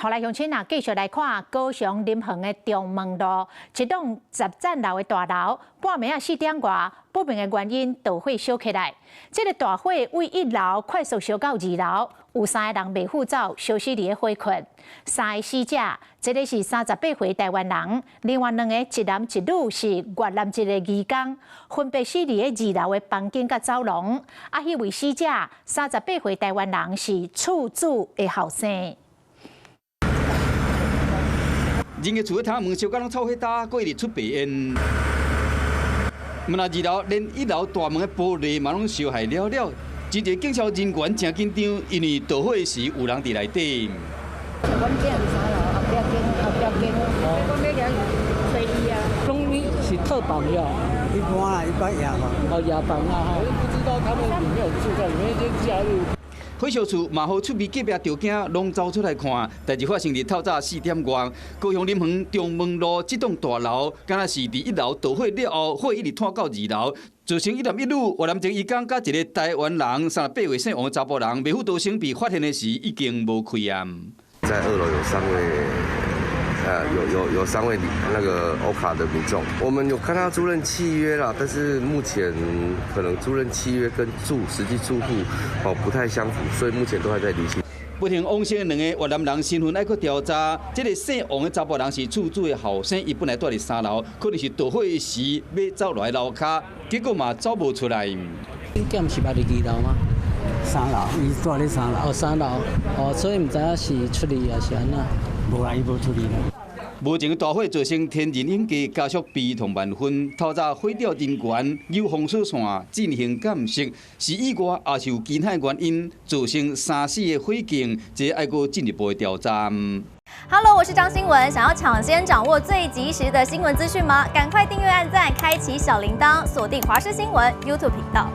好來，鄉親啊，繼續來看高雄林園的中門路一棟10層樓的大樓，半暝仔4點外，不明的原因導火燒起來。這个大火對一樓快速燒到二樓，有三个人袂赴走，燒死佇咧火窟。三个死者，一个是38歲台灣人，另外兩个一男一女是越南籍的移工，分別死佇咧二樓的房間佮走廊。啊，彼位死者38歲台灣人是厝主的後生。人家厝的窗門燒甲攏臭火焦，閣一直出白煙。毋但二樓，連一樓大門的玻璃嘛攏燒害了了。真濟警消人員誠緊張，因為著火時有人佇內底。阮囝佇三樓，後壁間後壁間，講欲共揣伊啊。攏是套房喲。一般啊，一般雅房。哦，雅房啊，哈。不知道他們有沒有住在裡面，先加入。火燒厝嘛予厝邊隔壁著驚，攏走出來看。代誌發生佇透早4點外，高雄林園中門路這棟大樓，敢若是佇一樓著火了後，火一直湠到二樓，造成一男一女越南籍移工佮一个台灣人38歲姓王的查埔人，袂赴逃生被發現的時已經無氣啊。在二樓有三位，有三位那個歐卡的民眾，我們有看到租賃契約啦，但是目前可能租賃契約跟實際住戶哦不太相符，所以目前都還在釐清。不幸往生的兩个越南人身份愛閣調查，這个姓王的查埔人是厝主的後生，伊本來住佇三樓，可能是著火時欲走落來樓跤，結果嘛走無出來。恁囝毋是嘛佇二樓嗎？三樓，伊住咧三樓。哦，三樓，哦，所以毋知影是出去抑是按怎？無啊，伊無出去啦。無情大火造成天人永隔，家屬悲痛萬分。透早火調人員由封鎖線進行鑑識，是意外抑是有其他原因造成三死的火警，這愛閣進一步的調查。 Hello，我是張新聞，想要搶先掌握最及時的新聞資訊嗎？趕快訂閱、按讚、開啟小鈴鐺，鎖定華視新聞 YouTube 頻道。